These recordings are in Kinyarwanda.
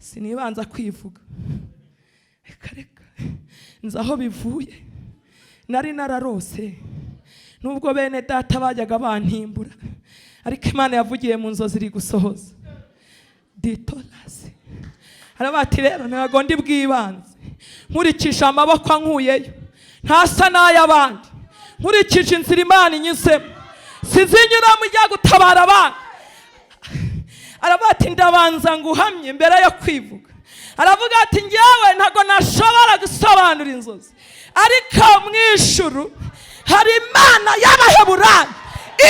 Sinibanza kwivuga, reka reka, nzi aho bivuye. Nari nararose, nubwo bene data bajyaga bantimbura, ariko Imana yavugiye mu nzozi iri gusohoza ditorasi. Aravuga ati: "Rero ntabwo ndi bwibanze, nkurikije amaboko ankuyeyo ntasa n'ay'abandi, nkurikije inzira Imana inyuzemo, sizinyuramo ijya gutabara abandi." Aravuga ati: "Ndabanza nguhamye mbere yo kwivuga." Aravuga ati: "Ngewe ntabwo nashobora gusobanura inzozi, ariko mu ijuru hari Imana y'Abaheburayo,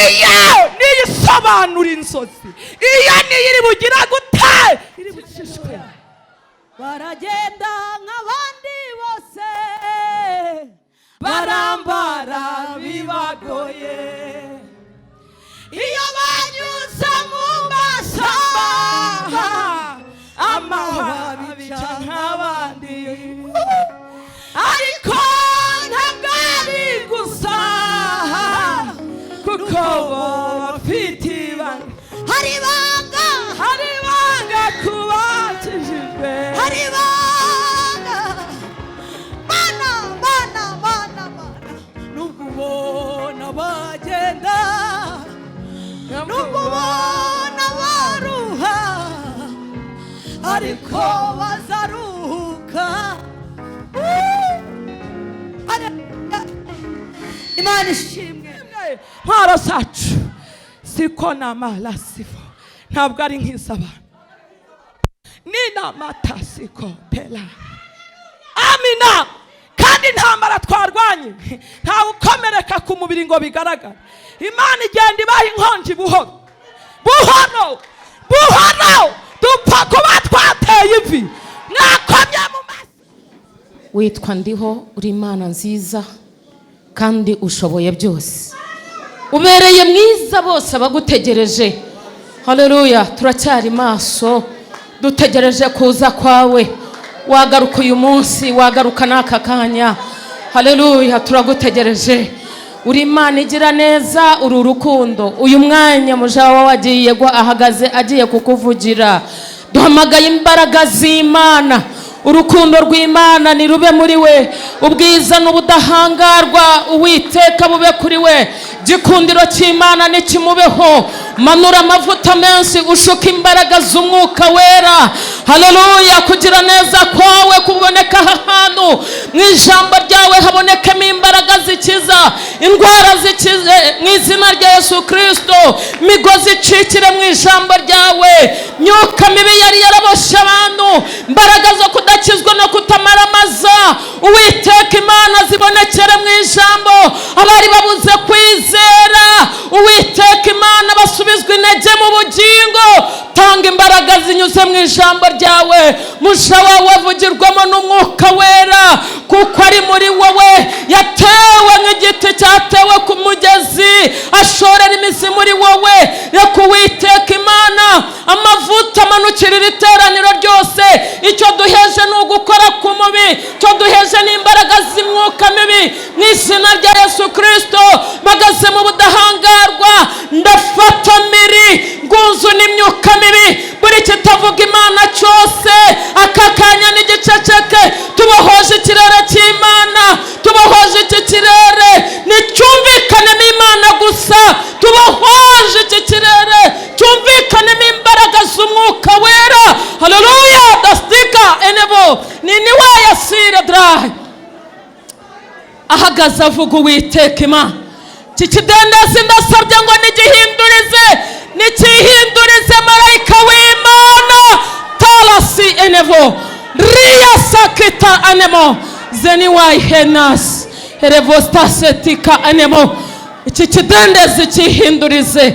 iyo niyo isobanura inzozi, iyo niyo iri bugira gute, iri bucishwe." Baragenda nk'abandi bose, barambara bibagoye, iyo banyuze mu mashyamba, amahwa bica nk'abandi, ariko ntabwo ari gusa, kuko bo bafite ibanga. Hari ibanga. Hari ibanga ku bakijijwe. Hari ibanga. Mana, Mana, Mana, Mana, nubwo ubona bagenda, nubwo ubona baruha, ariko bazaruhuka. Imana ishimwe. Ntwaro zacu siko namarasifo, ntabwo ari nk'iz'abantu, ni siko pera amina. Kandi intambara twarwanye, ntawe ukomereka ku mubiri ngo bigaragare. Imana igenda ibaha inkonji buhoro buhoro buhoro, dupfa kuba twateye ivi mwakomye mu mashyi. Witwa Ndiho, uri Imana nziza kandi ushoboye byose, ubereye mwiza bose abagutegereje. Haleluya! Turacyari maso, dutegereje kuza kwawe. Wagaruka uyu munsi, wagaruka n'aka kanya. Haleluya! Turagutegereje. Uri Imana igira neza, uri urukundo. Uyu mwanya muja wawe agiye ahagaze, agiye kukuvugira. Duhamagaye imbaraga z'Imana, urukundo rw'Imana nirube muri we, ubwiza n'ubudahangarwa Uwiteka bube kuri we, gikundiro cy'Imana nikimubeho. Manura amavuta menshi, ushuka imbaraga z'Umwuka Wera. Haleluya! Kugira neza kwawe kuboneka aha hantu, mu ijambo ryawe habonekemo imbaraga zikiza indwara, zikize mu izina rya Yesu Kirisito. Imigozi icikire mu ijambo ryawe, myuka mibi yari yaraboshye abantu, imbaraga zo kudakizwa no kutamaramaza, Uwiteka Imana, zibonekere mu ijambo. Abari babuze kwizera, Uwiteka Imana, basubizwe intege mu bugingo. Tanga imbaraga zinyuze mu ijambo ryawe. Musha wawe avugirwamo n'Umwuka Wera, kuko ari muri wowe. Yatewe nk'igiti cyatewe ku mugezi, ashorera imizi muri wowe. Reka Uwiteka Imana amavuta amanukira iri teraniro ryose. Icyo duheje ni ugukora ku mubi, icyo duheje ni imbaraga z'imyuka mibi. Mu izina rya Yesu Kirisito, mpagaze mu budahangarwa, ndafata miri ngunzu n'imyuka mibi, buri kitavuga Imana cyose, aka kanya n'igiceceke. Tubohoje ikirere cy'Imana, tubohoje iki kirere, nicyumvikanemo Imana gusa. Tubohoje iki kirere, cyumvikanemo imbaraga z'Umwuka Wera. Haleluya! Dastika enebo niniwayasire darayi ahagaze avuga Uwiteka Imana. Iki kidendezi ndasabye ngo nigihindurize, nikihindurize. Marayika w'Imana tarasi enevo riya sakita anemo zeniwayihenasi herevostasetika anemo. Iki kidendezi cyihindurize,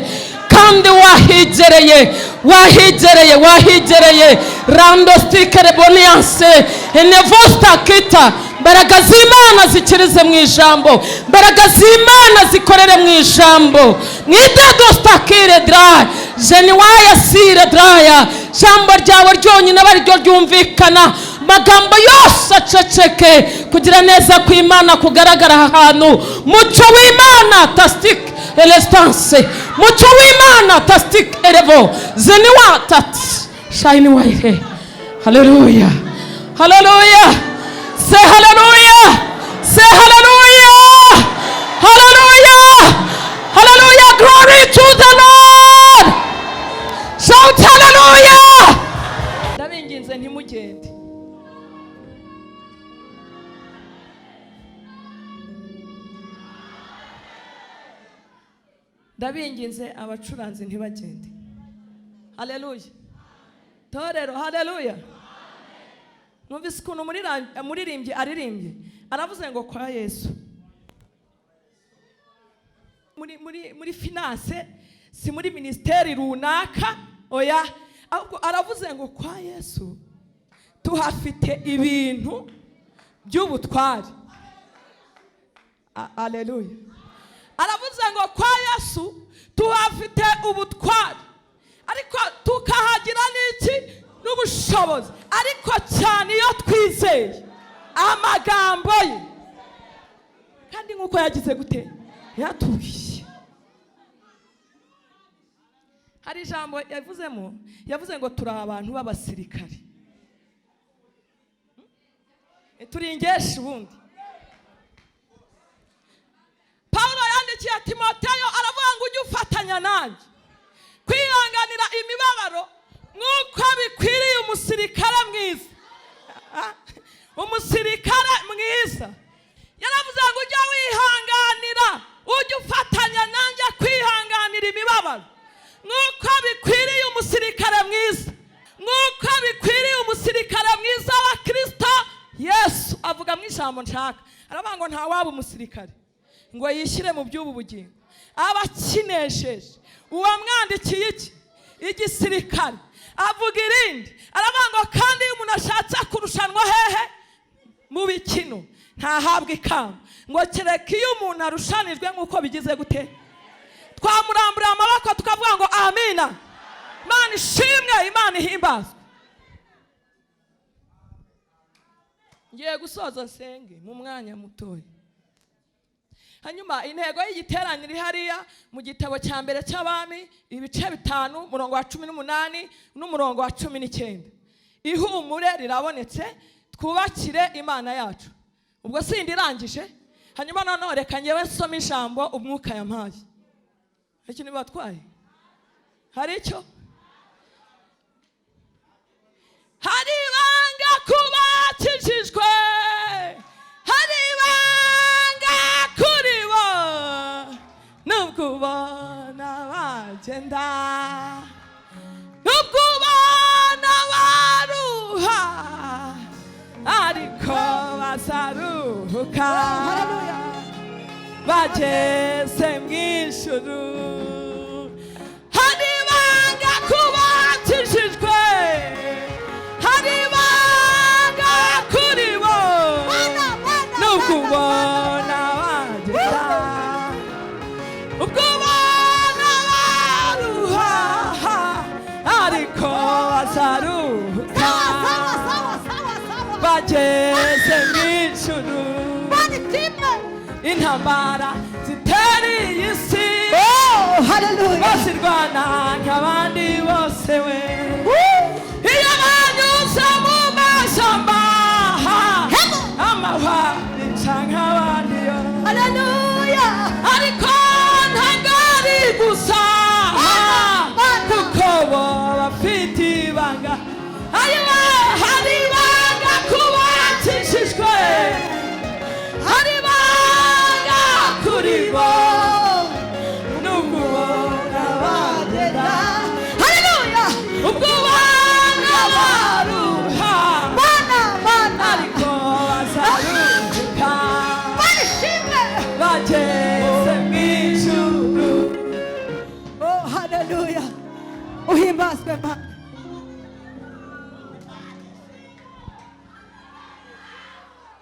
kandi wahigereye, wahigereye, wahigereye. Randositike reboniyanse enevosta kita. Imbaraga z'Imana zikirize mu ijambo, imbaraga z'Imana zikorere mu ijambo. Mwidedostakire darayi jeniwaya sire daraya. Ijambo ryawe ryonyine aba ariryo ryumvikana, amagambo yose aceceke, kugira neza kw'Imana kugaragara aha hantu. Mucyo w'Imana tasitike elesitanse, mucyo w'Imana tasitike erevo zeniwa tati shayini wayihe. Haleluya, haleluya, say haleluya, say haleluya, haleluya, haleluya. Glory to the Lord. Shout haleluya. Ndabinginze ntimugende. Ndabinginze abacuranzi ntibagende. Haleluya, torero, haleluya. Mwumvise ukuntu umuririmbyi aririmbye, aravuze ngo kwa Yesu muri finance, si muri minisiteri runaka, oya, ahubwo aravuze ngo kwa Yesu tuhafite ibintu by'ubutware. Haleluya. Aravuze ngo kwa Yesu tuhafite ubutware, ariko tukahagira n'iki? N'ubushobozi. Ariko cyane iyo twizeye amagambo ye, kandi nk'uko yagize gute? Yatubwiye. Hari ijambo yavuzemo, yavuze ngo turi abantu b'abasirikari, turi ingeshi. Ubundi Pawulo yandikiye Timoteyo aravuga ngo ujye ufatanya nanjye kwihanganira imibabaro nk'uko bikwiriye umusirikare mwiza. Umusirikare mwiza. Yaravuze ngo ujye wihanganira, ujye ufatanya nanjye kwihanganira imibabaro nk'uko bikwiriye umusirikare mwiza, nk'uko bikwiriye umusirikare mwiza wa Kristo Yesu. Avuga mu ijambo nshaka, aravuga ngo ntawaba umusirikare ngo yishyire mu by'ubu bugingo aba akinesheje uwamwandikiye iki igisirikare. Avuga irindi, aravuga ngo kandi iyo umuntu ashatse kurushanwa hehe mu bikino ntahabwa ikamba, ngo kereka iyo umuntu arushanijwe nk'uko bigize gute. Twamuramburiye amaboko tukavuga ngo amina. Imana ishimwe, Imana ihimbazwe. Ngiye gusoza nsenge mu mwanya mutoya. Hanyuma intego y'igiteraniro iri hariya mu gitabo cya mbere cy'Abami, ibice 5, umurongo wa 18 n'umurongo wa 19. Ihumure rirabonetse, twubakire Imana yacu. Ubwo sindi irangije. Hanyuma noneho reka ngewe nsome ijambo umwuka yampaye. Hari ikintu bibatwaye? Hari icyo? Hari ibanga ku bakijijwe, hari ibanga kuri bo, nubwo ubona bagenda, nubwo ubona baruha, ariko bazaruhuka bageze mu ijuru. Hari ibanga ku bakijijwe, hari ibanga kuri bo, nubwo ubona bagenda, ubwo ubona baruha, ariko bazaruhuka bageze mu ijuru. Intambara zitera iyi si, bazirwana nk'abandi bose we. Iyo banyuze mu mashyamba, amahwa bica nk'abandi yo. Ariko ntabwo ari gusa, kuko bo bafite ibanga. Hari ibanga ku bakijijwe, hari ibanga kuri bo, nubwo ubona bagenda, ubwo ubona baruha, ariko bazaruhuka bageze mu ijuru. Oh, haleluya. Uhimbazwe Mana.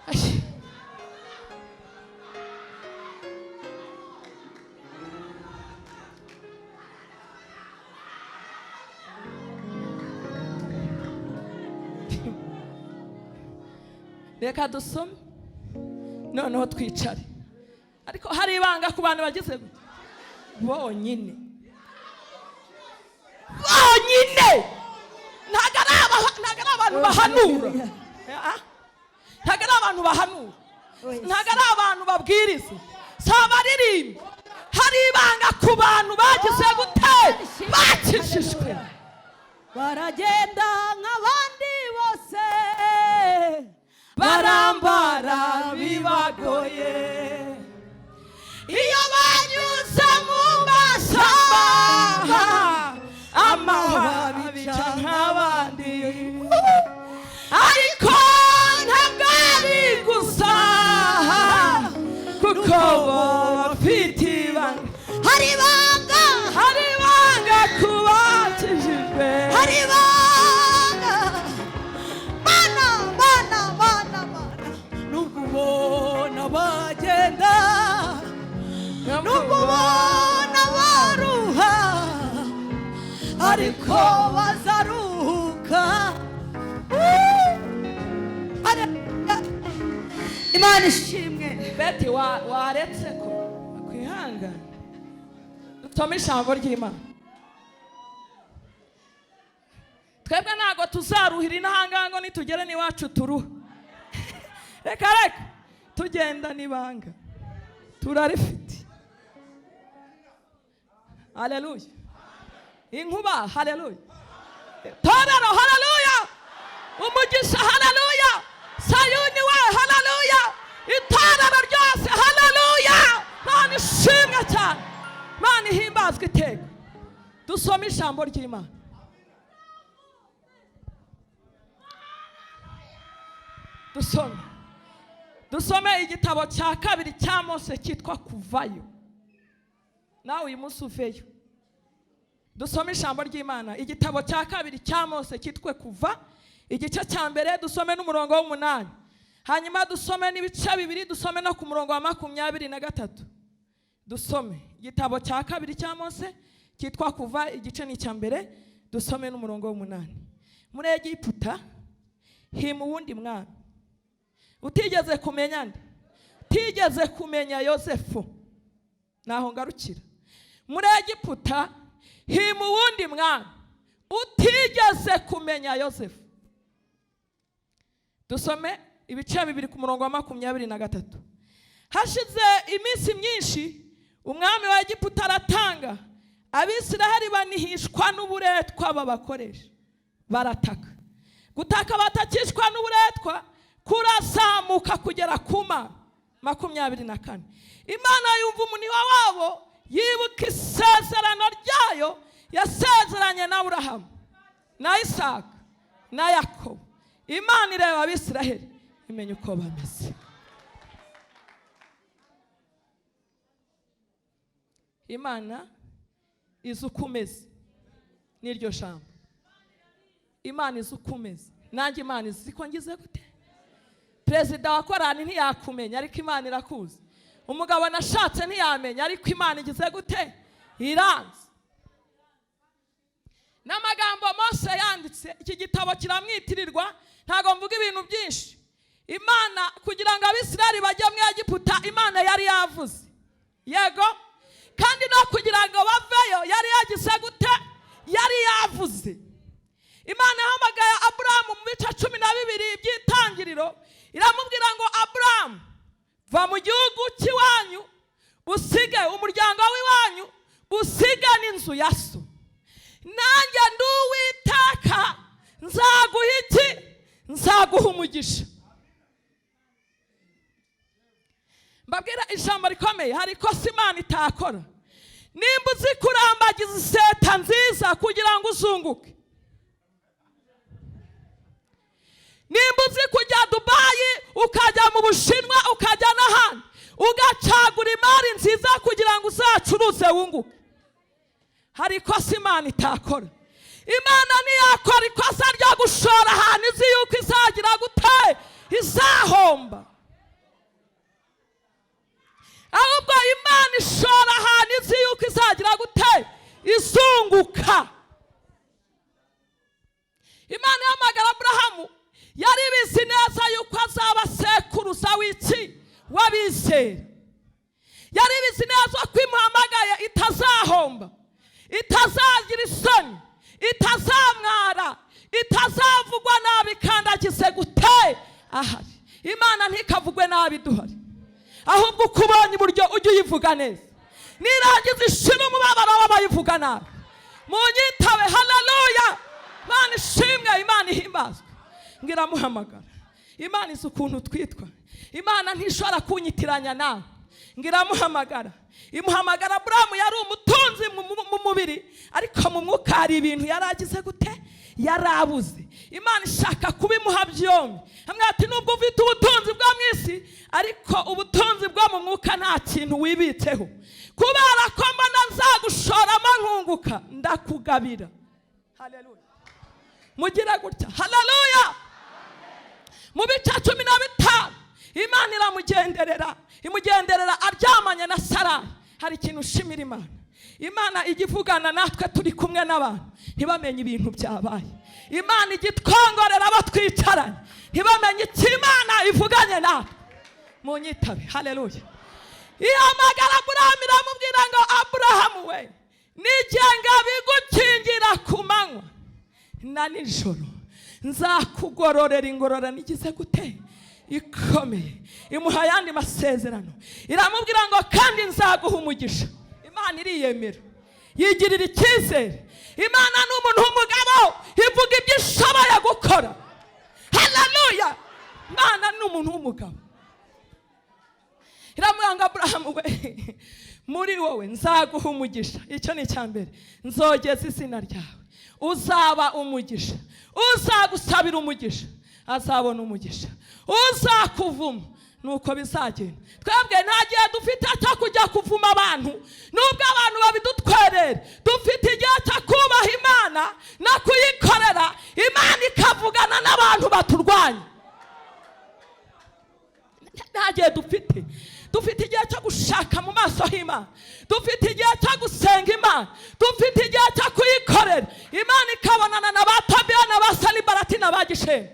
Ay. Reka dusome noneho twicare. Ariko hari ibanga ku bantu bagize gute? Bonyine, bonyine. Ntabwo ari Abantu bahanura. Ah, ntabwo ari abantu bahanura, ntabwo ari abantu babwiriza, si abaririmba. Hari ibanga ku bantu bagize gute? Bakijijwe. Baragenda nk'abandi bose, barambara bibagoye. Iyo banyuze mu mashyamba, amahwa bica nk'abandi, ariko ntabwo ari gusa, kuko bo bafite ibanga. Hari ibanga. Hari ibanga ku bakijijwe. Hari ibanga. Mana, Mana, Mana, Mana, nubwo ubona bagenda, nubwo ubona baruha, ariko bazaruhuka. Haleluya. Imana ishimwe. Beti, waretse ko kwihangana, dusome ijambo ry'Imana. Twebwe ntabwo tuzaruhira inahangaha ngo nitugere n'iwacu turuha. Reka reka, tugenda n'ibanga turarifite. Haleluya! Inkuba, haleluya! Torero, haleluya! Umugisha, haleluya! Sayuni we, haleluya! Itorero ryose, haleluya! Mana ishimwe cyane, Mana ihimbazwe iteka. Dusome ijambo ry'Imana. Dusome igitabo cya kabiri cya Mose cyitwa Kuvayo. Nawe uyu munsi uveyo. Dusome ijambo ry'Imana, igitabo cya kabiri cya Mose cyitwe Kuva, igice cya mbere, dusome n'umurongo w'umunani, hanyuma dusome n'ibice bibiri, dusome no ku murongo wa 23. Dusome igitabo cya kabiri cya Mose cyitwa Kuva, igice ni icya mbere, dusome n'umurongo w'umunani. Muri Egiputa hima uwundi mwami utigeze kumenya nde? Utigeze kumenya Yosefu. Naho ngarukira. Muri Egiputa hima uwundi mwami utigeze kumenya Yosefu. Dusome ibice bibiri ku murongo wa 23. Hashize iminsi myinshi, umwami wa Egiputa aratanga, Abisiraheli banihishwa n'uburetwa babakoresha, barataka. Gutaka batakishwa n'uburetwa kurazamuka kugera ku Mana. 24, Imana yumva umuniha wabo, yibuka isezerano ryayo yasezeranye na Aburahamu na Isaka na Yakobo. Imana ireba Abisiraheli, imenya uko bameze. Imana izi uko umeze n'iryo jambo. Imana izi uko umeze, nanjye Imana izi ko ngize gute. Perezida wa korani ntiyakumenya, ariko Imana irakuzi. Umugabo nashatse ntiyamenya, ariko Imana igize gute? Iranzi. N'amagambo Mose yanditse, iki gitabo kiramwitirirwa. Ntabwo mvuga ibintu byinshi. Imana, kugira ngo Abisirayeli bajye mu Egiputa, Imana yari yavuze yego, kandi no kugira ngo baveyo yari yagize gute? Yari yavuze. Imana yahamagaye Aburahamu mu bice 12 by'Itangiriro, iramubwira ngo: "Aburahamu, va mu gihugu cy'iwanyu, usige umuryango w'iwanyu, usige n'inzu ya so. Nanjye ndi Uwiteka, nzaguha iki? Nzaguha umugisha." Mbabwira ijambo rikomeye. Hari ikosa Imana itakora. Nimba uzi kurambagiza iseta nziza kugira ngo uzunguke, nimba uzi kujya Dubayi, ukajya mu Bushinwa, ukajya n'ahandi, ugacagura imari nziza kugira ngo uzacuruze wunguke, hari ikosa Imana itakora. Imana ntiyakora ikosa ryo gushora ahantu izi yuko izagira gute? Izahomba. Ahubwo Imana ishora ahantu izi yuko izagira gute? Izunguka. Imana ihamagara Aburahamu, yari ibizi neza yuko azaba sekuruza w'iki? W'abizera. Yari ibizi neza ko imuhamagaye itazahomba, itazagira isoni, itazamwara, itazavugwa nabi. Ahari. Imana ntikavugwe nabi duhari, ahubwo uko ubonye uburyo ujye uyivuga neza, nirangiza ishira umubabaro w'abayivuga nabi. Munyitabe, haleluya! Imana ishimwe, Imana ihimbazwe. Ngo iramuhamagara. Imana izi ukuntu twitwa, Imana ntishobora kunyitiranya nawe. Ngo iramuhamagara, imuhamagara. Aburamu yari umutunzi mu mubiri, ariko mu mwuka hari ibintu yari agize gute? Yarabuze. Imana ishaka kubimuha byombi. Hamwe ati: "Nubwo ufite ubutunzi bwo mu isi, ariko ubutunzi bwo mu mwuka nta kintu wibitseho. Kubera ko mbona nzagushoramo nkunguka, ndakugabira." Haleluya! Mugire gutya, haleluya! Mu bice 15 Imana iramugenderera, imugenderera aryamanye na Sarayi. Hari ikintu ushimira Imana: Imana ijya ivugana natwe turi kumwe n'abantu, ntibamenye ibintu byabaye. Imana ijya itwongorera abo twicaranye, ntibamenye icyo Imana ivuganye natwe. Munyitabe, haleluya! Ihamagara Aburahamu, iramubwira ngo: "Aburahamu we, nigenga bigukingira ku manywa na nijoro, nzakugororera ingororano igize gute? Ikomeye." Imuha ayandi masezerano, iramubwira ngo: "Kandi nzaguha umugisha." Imana iriyemera, yigirira icyizere. Imana ni umuntu w'umugabo, ivuga ibyo ishoboye gukora. Haleluya! Imana ni umuntu w'umugabo. Iramubwira ngo: "Aburahamu we, muri wowe nzaguha umugisha." Icyo ni icya mbere. "Nzogeza izina ryawe, uzaba umugisha. Uzagusabira umugisha azabona umugisha, uzakuvuma nuko bizagenda." Twebwe nta gihe dufite cyo kujya kuvuma abantu, nubwo abantu babidutwerera. Dufite igihe cyo kubaha Imana no kuyikorera, Imana ikavugana n'abantu baturwanya. Nta gihe dufite. Dufite igihe cyo gushaka mu maso h'Imana, dufite igihe cyo gusenga Imana, dufite igihe cyo kuyikorera, Imana ikabonana na ba Tobiya na ba Sanibarati na ba Gishemu.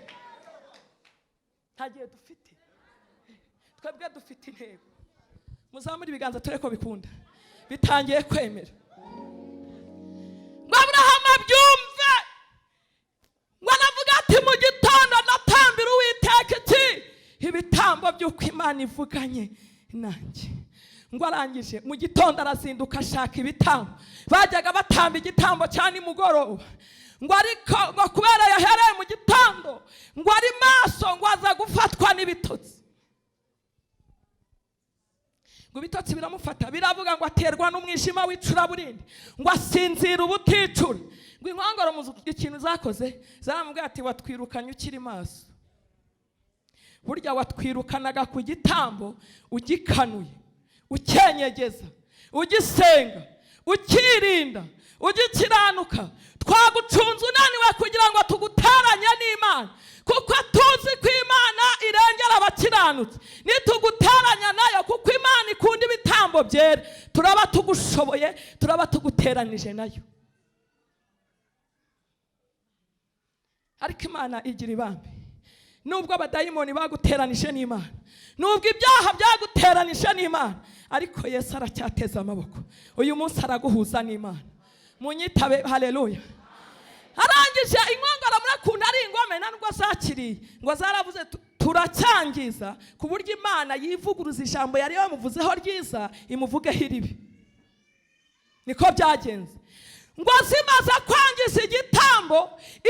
Nta gihe dufite. Twebwe dufite intego. Muzamure ibiganza turebe ko bikunda. Bitangiye kwemera. Ngo Aburahamu abyumve, ngo aravuga ati: "Mu gitondo ndatambira Uwiteka iki? Ibitambo by'uko Imana ivuganye nanjye." Ngo arangije mu gitondo arazinduka, ashaka ibitambo. Bajyaga batamba igitambo cya nimugoroba, ngo ariko ngo kubera yahereye mu gitondo ngo ari maso, ngo aza gufatwa n'ibitotsi. Ngo ibitotsi biramufata, biravuga ngo aterwa n'umwijima w'icuraburindi, ngo asinzira ubuticura. Ngo inkongoro mu ikintu zakoze, zaramubwira ati: "Watwirukanye ukiri maso. Burya watwirukanaga ku gitambo ugikanuye, ucyenyegeza, ugisenga, ukirinda, ugikiranuka. Twagucunze unaniwe kugira ngo tuguteranye n'Imana, kuko tuzi ko Imana irengera abakiranutsi. Nituguteranya nayo, kuko Imana ikunda ibitambo byera, turaba tugushoboye, turaba tuguteranije nayo." Ariko Imana igira ibambe. Nubwo abadayimoni baguteranije n'Imana, nubwo ibyaha byaguteranije n'Imana, ariko Yesu aracyateza amaboko. Uyu munsi araguhuza n'Imana. Munyitabe, haleluya! Arangije inkongoro, murakunda ari ingome, nta nubwo zakiriye. Ngo zaravuze: "Turacyangiza ku buryo Imana yivuguruza ijambo yari yamuvuzeho ryiza, imuvugeho iribi." Niko byagenze. Ngo zimaze kwangiza igitambo,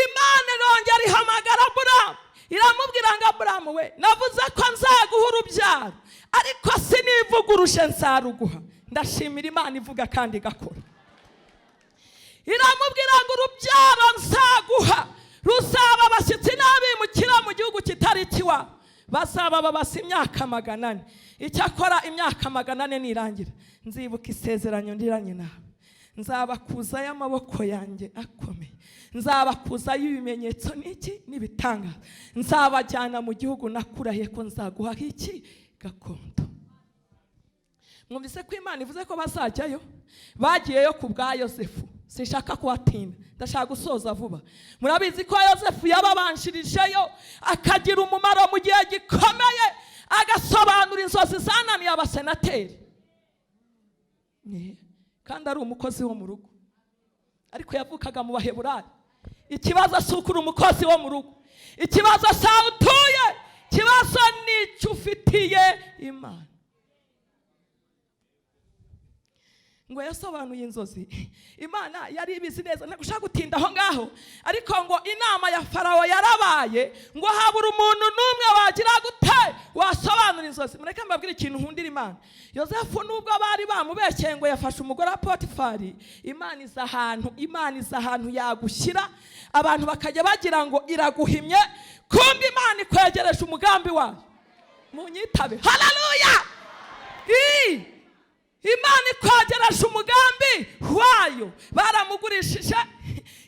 Imana irongera ihamagara Aburamu, iramubwira ngo: "Aburamu we, navuze ko nzaguha urubyaro, ariko sinivuguruje, nzaruguha." Ndashimira Imana ivuga kandi igakora. Iramubwira ngo: "Urubyaro nzaguha ruzaba abashyitsi n'abimukira mu gihugu kitari ikiwabo, bazaba babasa imyaka 400. Icyakora imyaka 400 nirangira, nzibuka isezerano ndiranye nawe, nzabakuzayo amaboko yanjye akomeye, nzabakuzayo ibimenyetso n'iki? N'ibitangaza, nzabajyana mu gihugu nakurahiye ko nzaguha iki? Gakondo." Mwumvise ko Imana ivuze ko bazajyayo. Bagiyeyo ku bwa Yosefu. Sinshaka kuhatinda, ndashaka gusoza vuba. Murabizi ko Yosefu yababanjirijeyo, akagira umumaro mu gihe gikomeye, agasobanura inzozi zananiye abasenateri, kandi ari umukozi wo mu rugo, ariko yavukaga mu Baheburayo. Ikibazo si uko uri umukozi wo mu rugo, ikibazo si aho utuye, Ikibazo ni icyo ufitiye Imana. Ngo yasobanuye inzozi, Imana yari ibizi neza. Ntabwo ushaka gutinda aho ngaho, ariko ngo inama ya Farawo yarabaye, ngo habura umuntu n'umwe wagira gute wasobanura inzozi. Mureke mbabwire ikintu nkundira Imana. Yosefu, nubwo bari bamubeshyeye ngo yafashe umugore wa Potifari, Imana iza ahantu, Imana iza ahantu yagushyira abantu bakajya bagira ngo iraguhimye, kumbe Imana ikwegereje umugambi wayo. Munyitabe haleluya. Imana ikwegereje umugambi wayo. Baramugurishije,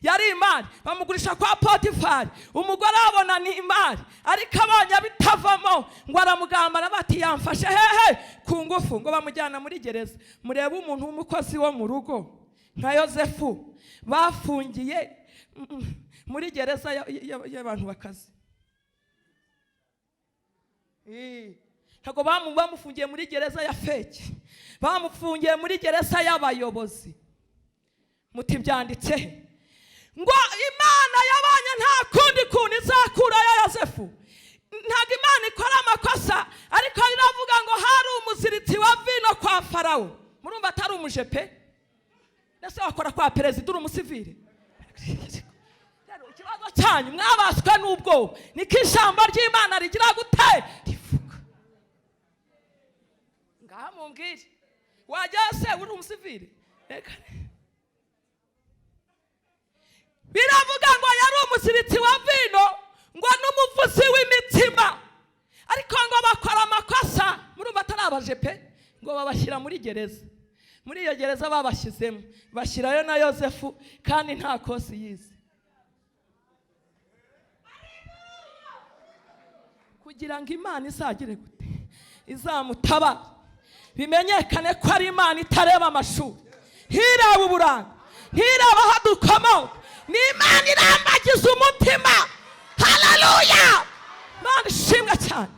yari imari, bamugurisha kwa Potifari. Umugore abona ni imari, ariko abonye bitavamo ngo aramugambana, bati yamfashe hehe ku ngufu, ngo bamujyana muri gereza. Murebe umuntu w'umukozi wo mu rugo nka Yosefu bafungiye muri gereza y'abantu bakaze. Ntabwo bamufungiye muri gereza ya fake, bamufungiye muri gereza y'abayobozi. Muti byanditse he? Ngo Imana yabonye nta kundi kuntu izakurayo Yosefu. Ntabwo Imana ikora amakosa, ariko iravuga ngo hari umuziritsi wa vino kwa Farawo. Murumva atari umujepe? Ese wakora kwa perezida uri umusivile? Ikibazo cyanyu mwabaswe n'ubwoba, niko ijambo ry'Imana rigira gute rivuga. Ngaha mumbwire, wajya se uri umusivile? Biravuga ngo yari umuziritsi wa vino, ngo n'umuvuzi w'imitsima, ariko ngo bakora amakosa. Murumva atari pe? Ngo babashyira muri gereza. Muri iyo gereza babashyizemo, bashyirayo na Yosefu, kandi nta kosi yize, kugira ngo Imana izagire gute, izamutabara, bimenyekane ko ari Imana itareba amashuri, ntireba uburanga, ntireba aho dukomoka, ni Imana irambagiza umutima. Haleluya! Imana ishimwe cyane,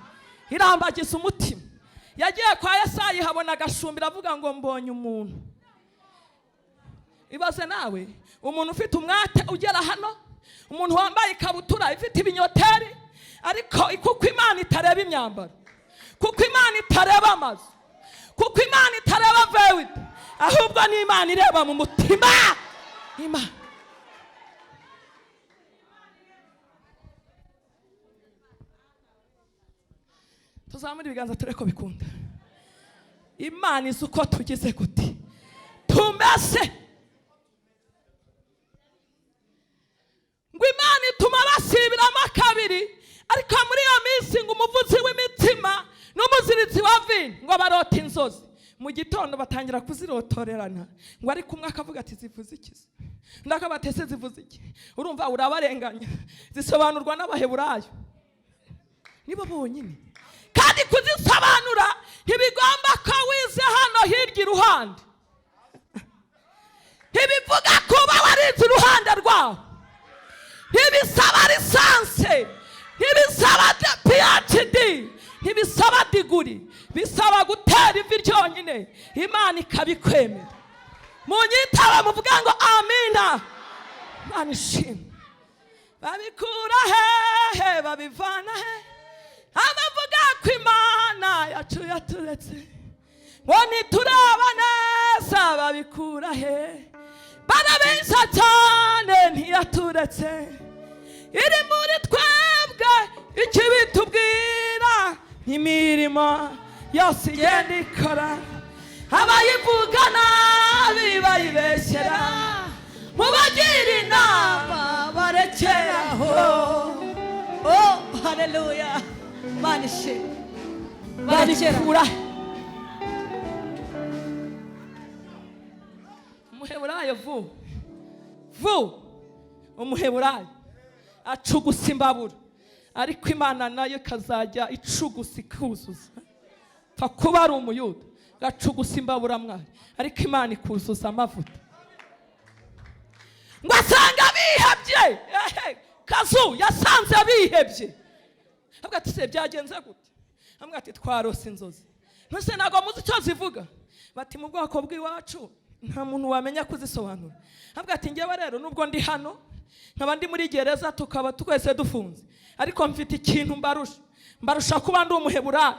irambagiza umutima. Yagiye kwa Yesayi habona agashumbi, avuga ngo mbonye umuntu. Ibaze nawe, umuntu ufite umwate ugera hano, umuntu wambaye ikabutura ifite ibinyoteri, ariko kuko Imana itareba imyambaro, kuko Imana itareba amazu, kuko Imana itareba vewiti, ahubwo ni Imana ireba mu mutima. Imana tuzamura ibiganza tureko bikunda. Imana izi uko tugize gute tumeze. Ngo Imana ituma basibiramo kabiri, ariko muri iyo minsi ngo umuvuzi w'imitima n'umuziritsi wa vino ngo barota inzozi. Mu gitondo batangira kuzirotorerana, ngo ariko umwe akavuga ati zivuze iki, undi akavuga ati ese zivuze iki. Urumva urabarenganya, zisobanurwa n'Abaheburayo nibo bonyine, kandi kuzisobanura ntibigomba ko wize hano hirya iruhande, ntibivuga kuba warize iruhande rwaho, ntibisaba lisanse, ntibisaba PhD, ntibisaba diguri, bisaba gutera ivi ryonyine, Imana ikabikwemera. Munyitaba muvuga ngo amina. Imana ishimwe. Babikura hehe, babivana he? Abavuga ko Imana yacu yaturetse, ngo ntituraba neza, babikura he? Barabeshya cyane, ntiyaturetse, iri muri twebwe ikibitubwira, imirimo yose igenda ikora, abayivuga nabi bayibeshyera, mubagira inama barekeraho. Oh, haleluya. Imana ishimwe. Babikura. Umuheburayo vu umuheburayo acugusa imbabura, ariko Imana nayo ikazajya icugusa ikuzuza. Pfa kuba ari umuyuda gacugusa imbabura mwari, ariko Imana ikuzuza amavuta. Ngo asanga bihebye. Kazu yasanze bihebye, avuga ati se byagenze gute? Avuga ati twarose inzozi. Ntuse ntabwo muzi icyo zivuga? Bati mu bwoko bw'iwacu nta muntu wamenya kuzisobanura. Avuga ati ngewe rero nubwo ndi hano Nkaba ndi muri gereza, tukaba twese dufunze, ariko mfite ikintu mbarusha. Mbarusha kuba ndi Umuheburayo,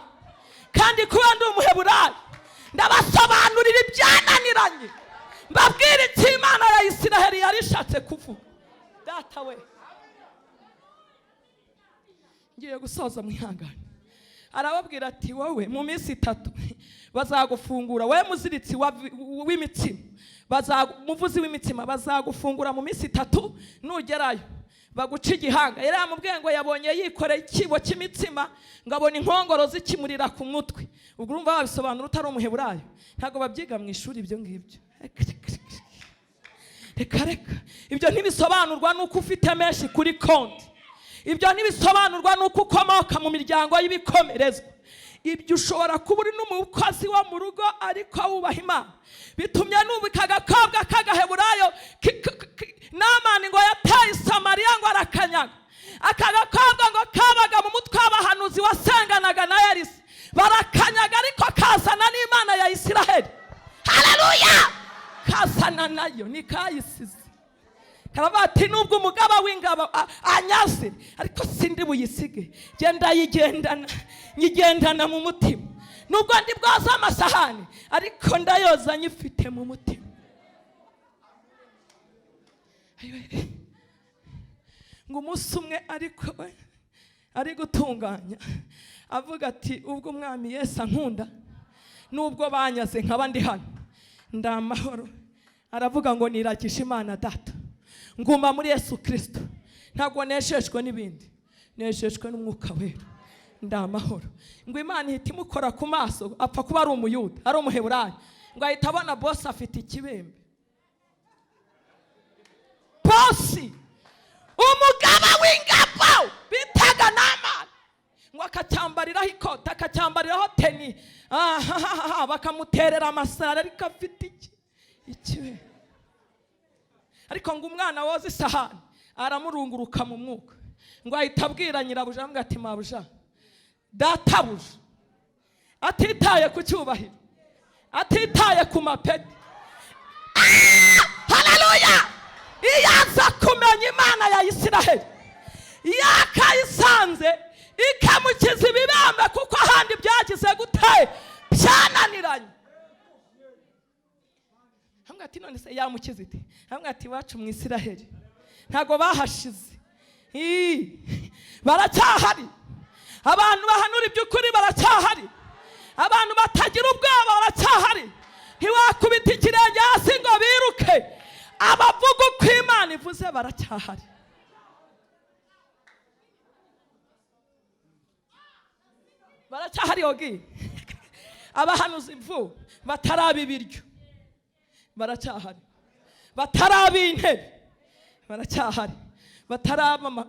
kandi kuba ndi Umuheburayo ndabasobanurira ibyananiranye, mbabwira icyo Imana ya Isiraheli yari ishatse kuvuga. Data we, ngiye gusoza, mwihangane. Arababwira ati: "Wowe mu minsi 3 bazagufungura, wowe muziritsi w'imitsima, muvuzi w'imitsima, bazagufungura mu minsi 3, nugerayo baguca igihanga." Yari yamubwiye ngo yabonye yikoreye ikibo cy'imitsima, ngo abone inkongoro zikimurira ku mutwe. Ubwo urumva wabisobanura utari Umuheburayo? Ntabwo babyiga mu ishuri ibyo ngibyo. Reka reka, ibyo ntibisobanurwa n'uko ufite menshi kuri konti, ibyo ntibisobanurwa n'uko ukomoka mu miryango y'ibikomerezwa. Ibyo ushobora kuba uri n'umukozi wo mu rugo ariko wubaha Imana. Bitumye nubika agakobwa k'Agaheburayo. Namani ngo yataye Samariya, ngo arakanyaga. Aka gakobwa ngo kabaga mu mutwe w'abahanuzi wasenganaga na Elisa. Barakanyaga, ariko kazana n'Imana ya Isiraheli. Haleluya! Kazana nayo, ntikayisize. Karavuga ati: "Nubwo umugaba w'ingabo anyaze, ariko sindi buyisige. Genda yigendana, nyigendana mu mutima. Nubwo ndi bwoza amasahani, ariko ndayoza nyifite mu mutima." Ayiwe. Ngo umunsi umwe ariko we ari gutunganya, avuga ati: "Ubwo Umwami Yesu ankunda, nubwo banyaze nkaba ndi hano, ndi amahoro." Aravuga ngo: "Niragisha Imana Data, nguma muri Yesu Kirisito, ntabwo nejejwe n'ibindi, nejejwe n'Umwuka Wera, ndi amahoro." Ngo Imana ihita imukora ku maso, apfa kuba ari Umuyuda, ari Umuheburayo. Ngo ahita abona bosi afite ikibembe, bosi umugaba w'ingabo bitaga Namani, ngo akacyambariraho ikota, akacyambariraho teni, ahahaha, bakamuterera amasaro, ariko afite iki? Ikibembe. Ariko ngo umwana woza isahani aramurunguruka mu mwuka, ngo ahita abwira nyirabuja, aramubwira ati: "Mabuja, databuja." Atitaye ku cyubahiro, atitaye ku mapeti. Haleluya! Iyo aza kumenya Imana ya Isiraheli, yakayisanze ikamukiza ibibembe, kuko ahandi byagize gute? Byananiranye. Hamwe ati: "None se yamukiza ite?" Hamwe ati: "Iwacu mu Isiraheli ntabwo bahashize. Ii, baracyahari abantu bahanura iby'ukuri, baracyahari abantu batagira ubwoba, baracyahari. Ntiwakubita ikirenge hasi ngo biruke. Abavuga uko Imana ivuze baracyahari." Baracyahari yogi. Abahanuzi imvu bataraba ibiryo baracyahari, bataraba intebe baracyahari, bataraba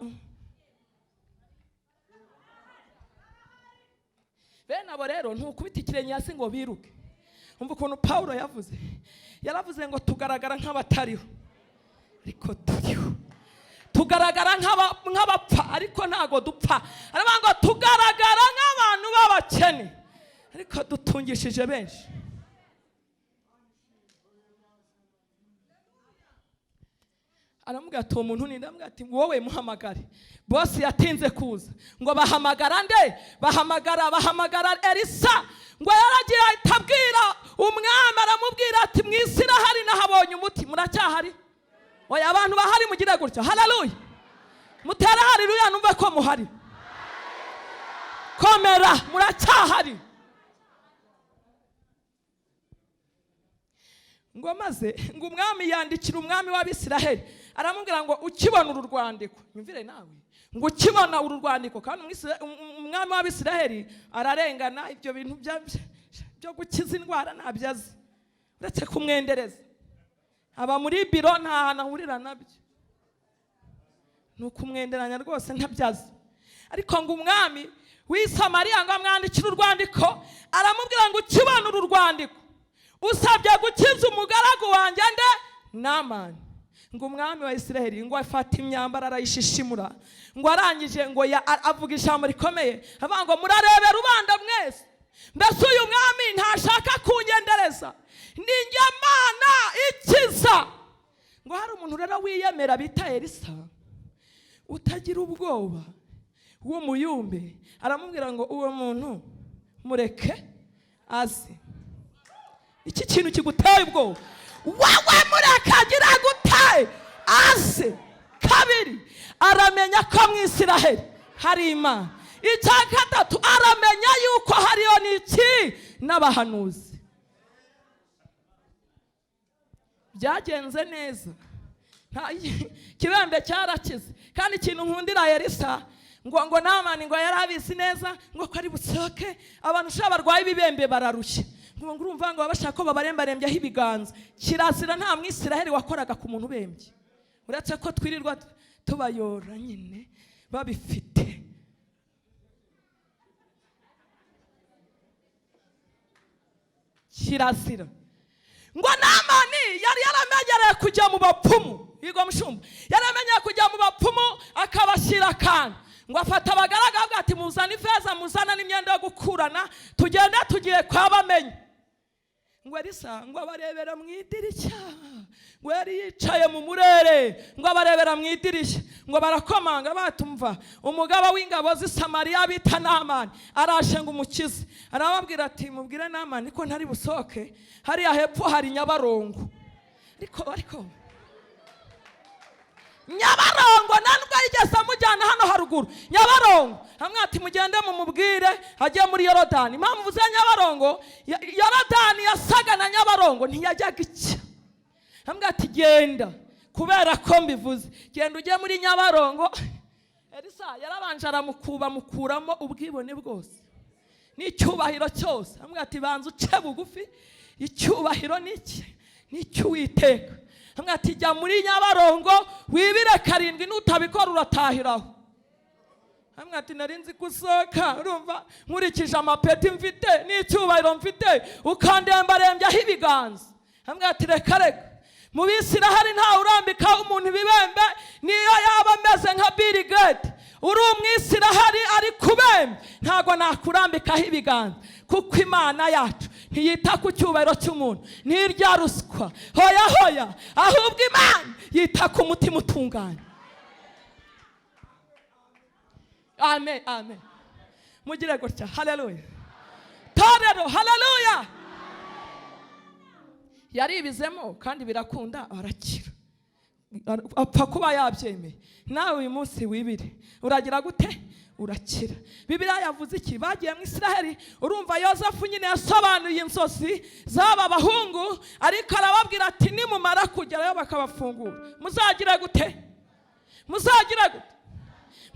bene abo rero ntukubita ikirenge hasi ngo biruke. Umva ukuntu Pawulo yavuze. Yaravuze ngo: "Tugaragara nk'abatariho, ariko turiho. Tugaragara nk'abapfa, ariko ntago dupfa." Aravuga ngo: "Tugaragara nk'abantu b'abakene, ariko dutungishije benshi." Aramubwira ati: "Uwo muntu ni nde?" Aramubwira ati: "Wowe muhamagare." Bosi yatinze kuza, ngo bahamagara nde? Bahamagara Elisa. Ngo yaragiye ahita abwira umwami, aramubwira ati: "Mu Isiraheli nahabonye umuti." Muracyahari? Oya, abantu bahari mugire gutya. Haleluya! Mutere haleluya numve ko muhari. Komera, muracyahari. Ngo maze ngo umwami yandikira umwami w'Abisiraheli, aramubwira ngo: "Ukibona uru rwandiko," nyumvire nawe, ngo "ukibona uru rwandiko," kandi umwami w'Abisiraheli ararengana, ibyo bintu byo gukiza indwara ntabyo azi, uretse kumwendereza. Aba muri biro, nta hantu ahurira nabyo, ni ukumwenderanya rwose, ntabyo azi. Ariko ngo umwami w'i Samariya ngo amwandikire urwandiko, aramubwira ngo: "Ukibona uru rwandiko, usabye gukiza umugaragu wanjye nde? Namani." Ngo umwami wa Isiraheli ngo afate imyambaro arayishishimura, ngo arangije ngo avuga ijambo rikomeye, avuga ngo: "Murarebe rubanda mwese, mbese uyu mwami ntashaka kunyendereza? Ni njye Mana ikiza." Ngo hari umuntu rero wiyemera bita Elisa, utagira ubwoba, w'umuyumbe, aramubwira ngo uwo muntu mureke aze. Iki kintu kiguteye ubwoba wowe, mureke agira gute? Aze. Kabiri, aramenya ko mu Isiraheli hari Imana. Icya gatatu, aramenya yuko hariyo n'iki? N'abahanuzi. Byagenze neza, ikibembe cyarakize. Kandi ikintu nkundira Elisa, ngo Namani ngo yari abizi neza ngo ko ari busohoke. Abantu ushobora barwaye ibibembe bararushye, ngo urumva ngo baba bashaka ko babarembarembyaho ibiganza. Kirazira, nta Mwisiraheli wakoraga ku muntu ubembye, uretse ko twirirwa tubayora nyine babifite. Kirazira. Ngo Namani yari yaramenyereye kujya mu bapfumu, yigo mushumba, yaramenyereye kujya mu bapfumu akabashyira akantu. Ngo afata abagaragu, avuga ati muzane ifeza, muzana n'imyenda yo gukurana, tugende, tugiye kwa bamenye. Ngo Elisa ngo abarebera mu idirishya, ngo yari yicaye mu murere, ngo abarebera mu idirishya. Ngo barakomanga, batumva umugaba w'ingabo z'i Samariya bita Namani araje ngo umukize. Arababwira ati mubwire Namani ko ntari busohoke, hariya hepfo hari Nyabarongo. Ariko Nyabarongo nta nubwo yigeze amujyana hano haruguru Nyabarongo. Hamwe ati mugende mumubwire ajye muri Yorodani. Impamvu uvuze Nyabarongo, Yorodani yasaga na Nyabarongo, ntiyajyaga icya. Hamwe ati genda, kubera ko mbivuze, genda ujye muri Nyabarongo. Elisa yarabanje aramukuba, amukuramo ubwibone bwose n'icyubahiro cyose. Hamwe ati banza uce bugufi, icyubahiro ni iki? Ni icy'Uwiteka. Hamwe ati jya muri Nyabarongo wibire karindwi, nutabikora uratahiraho. Hamwe ati nari nzi gusohoka, urumva nkurikije amapeti mfite n'icyubahiro mfite, ukandembarembyaho ibiganza. Hamwe ati reka reka, mu Bisiraheli ntawe urambika umuntu ibibembe, niyo yaba ameze nka Bill Gates. Uri Umwisiraheli ari kubembe, ntabwo nakurambikaho ibiganza, kuko Imana yacu ntiyita ku cyubahiro cy'umuntu, ntirya ruswa, hoya hoya, ahubwo Imana yita ku mutima utunganye. Amen, amen. Mugire gutya haleluya, torero, haleluya. Yaribizemo kandi birakunda, arakira, apfa kuba yabyemeye. Nawe uyu munsi wibire, uragira gute? Urakira. Bibiliya yavuze iki? Bagiye mu Isiraheli. Urumva Yosefu nyine yasobanuye inzozi z'aba bahungu, ariko arababwira ati nimumara kugerayo bakabafungura, muzagira gute? Muzagira gute?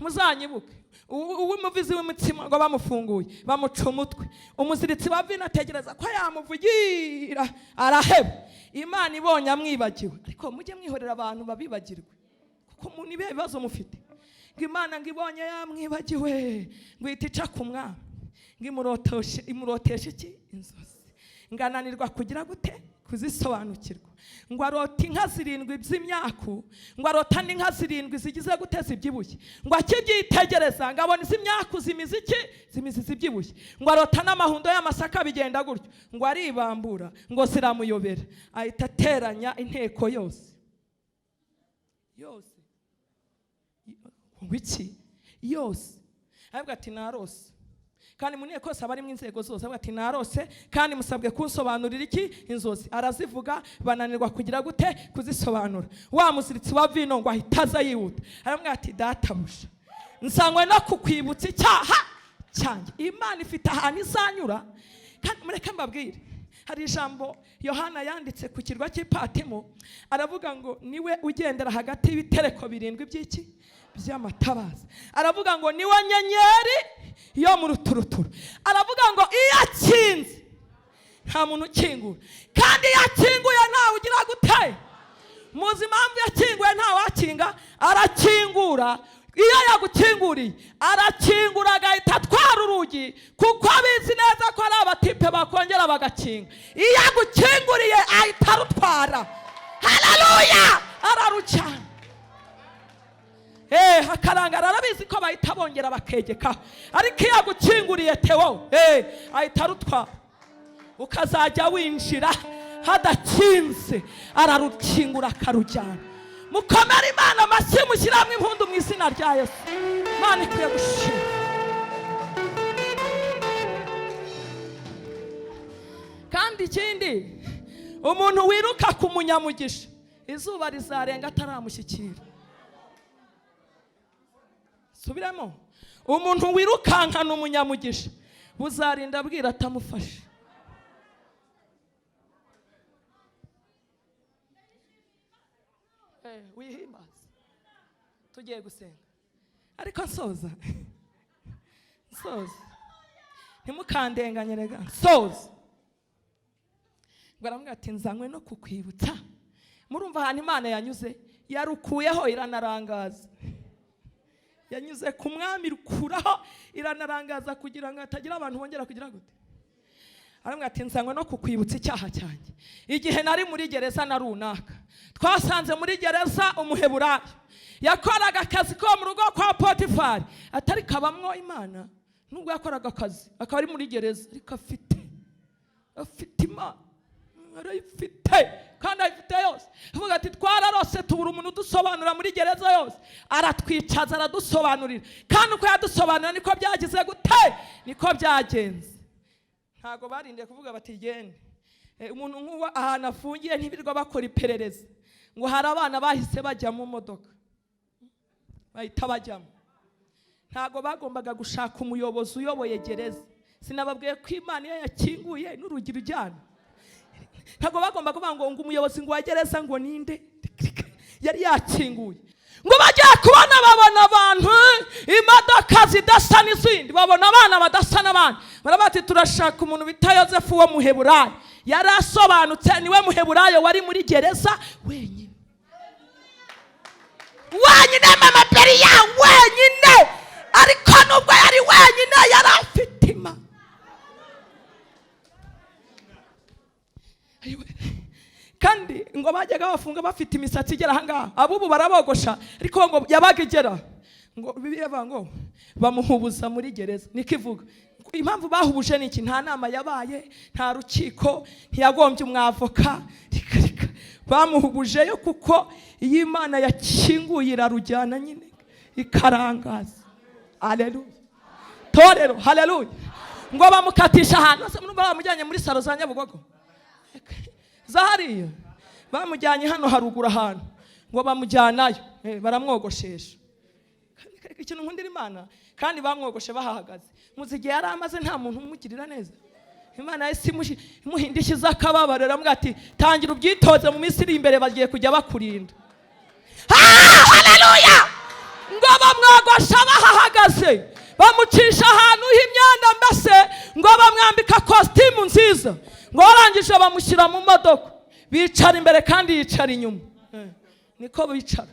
Muzanyibuke. Uw'umuvizi w'umutsima ngo bamufunguye bamuca umutwe. Umuziritsi wa vino ategereza ko yamuvugira, araheba. Imana ibonye amwibagiwe. Ariko mujye mwihorera abantu babibagirwe, kuko mu nibihe bibazo mufite. Ngo Imana ngo ibonye yamwibagiwe, ngo ihita ica ku mwami, ngo imuroteshe iki? Inzozi. Ngo ananirwa kugira gute? Kuzisobanukirwa. Ngo arota inka zirindwi z'imyaku, ngo arota n'inka zirindwi zigize gute? Zibyibushye. Ngo akibyitegereza, ngo abona iz'imyaku zimize iki? Zimize izibyibushye. Ngo arota n'amahundo y'amasaka bigenda gutyo. Ngo aribambura, ngo ziramuyobera, ahita ateranya inteko yose yose. Ngo iki? Yose. Aravuga ati narose. Kandi mu nteko yose aba arimo inzego zose. Avuga ati narose, kandi musabwe kunsobanurira iki? Inzozi. Arazivuga, bananirwa kugira gute? Kuzisobanura. Wa muziritsi wa vino ngo ahita aza yihuta, aramubwira ati databuja, nsangwe no kukwibutsa icyaha cyanjye. Imana ifite ahantu izanyura. Kandi mureke mbabwire, hari ijambo Yohana yanditse ku kirwa cy'Ipatimo, aravuga ngo niwe ugendera hagati y'ibitereko birindwi by'iki? By'amatabaza. Aravuga ngo niwe nyenyeri yo mu ruturuturu. Aravuga ngo iyo akinze nta muntu ukingura, kandi iyo akinguye ntawe ugira gute? Muzi impamvu yakinguye nta wakinga? Arakingura. Iyo yagukinguriye arakingura, agahita atwara urugi, kuko abizi neza ko ari abatipe bakongera bagakinga. Iyo agukinguriye ahita arutwara. Haleluya! Ararucyana hakarangara, arabizi ko bahita bongera bakegekaho. Ariko iyo agukinguriye tewo, ahita arutwara, ukazajya winjira Hadakinze ararukingura akarujyana. Mukomere Imana amashyi, mushyiramo impundu mu izina rya Yesu. Imana ikwiye gushima. Kandi ikindi, umuntu wiruka ku munyamugisha izuba rizarenga ataramushyikira. Subiramo, umuntu wirukankana umunyamugisha buzarinda abwira atamufashe. Wihimbaze, tugiye gusenga ariko nsoza ntimukandenganye rega, nsoza. Ngo aramubwira ati nzanywe no kukwibutsa. Murumva ahantu Imana yanyuze, yarukuyeho iranarangaza. Yanyuze ku mwami rukuraho iranarangaza kugira ngo hatagira abantu bongera kugira gute. Aramubwira ati nzanywe no kukwibutsa icyaha cyanjye. Igihe nari muri gereza na runaka, twasanze muri gereza umuheburayo yakoraga akazi ko mu rugo kwa Potifari, atari kabamwo Imana. Nubwo yakoraga akazi akaba ari muri gereza, ariko afite Imana, arayifite kandi ayifite yose. Avuga ati twararose tubura umuntu udusobanura muri gereza yose, aratwicaza aradusobanurira, kandi uko yadusobanura niko byagize gute, niko byagenze. Ntago barindiye kuvuga bati gende. Umuntu nk'uwo ahantu afungiye ntibirirwa bakora iperereza, ngo hari abana bahise bajya mu modoka bahita bajyamo. Ntago bagombaga gushaka umuyobozi uyoboye gereza. Sinababwiye ko Imana iyo yakinguye n'urugi rujyana. Ntabwo bagomba kuvuga ngo umuyobozi ngo wa gereza ngo ninde, yari yakinguye. Ngo bagiye kubona babona abantu imodoka zidasa n'izindi, babona abana badasa n'abandi, baravuga ati turashaka umuntu bita Yozefu wo muheburayo. Yari asobanutse, niwe muheburayo wari muri gereza wenyine wenyine, mama Beriya wenyine. Ariko nubwo yari wenyine yari afite Imana. Kandi ngo bajyaga bafunga bafite imisatsi igera ahangaha, abubu barabogosha, ariko ngo yabaga igera, ngo Bibiliya ivuga ngo bamuhubuza muri gereza. Niko ivuga. Impamvu bahubuje ni iki? Nta nama yabaye, nta rukiko, ntiyagombye umwavoka, rika bamuhubujeyo, kuko iyo Imana yakinguye irarujyana nyine ikarangaza. Haleluya torero, haleluya. Ngo bamukatisha ahantu, bamujyanye muri salo za Nyabugogo zahariya, bamujyanye hano haruguru ahantu, ngo bamujyanayo, baramwogoshesha. Ikintu nkundira Imana, kandi bamwogoshe bahahagaze. Muzi igihe yari amaze nta muntu umugirira neza. Imana yahise imuhindishiza akababaro, iramubwira ati tangira ubyitoze, mu minsi iri imbere bagiye kujya bakurinda. Haleluya! Ngo bamwogosha bahahagaze, bamucisha ahantu h'imyanda, mbese ngo bamwambika kositimu nziza, ngo barangije bamushyira mu modoka, bicara imbere kandi yicara inyuma. Niko bicara,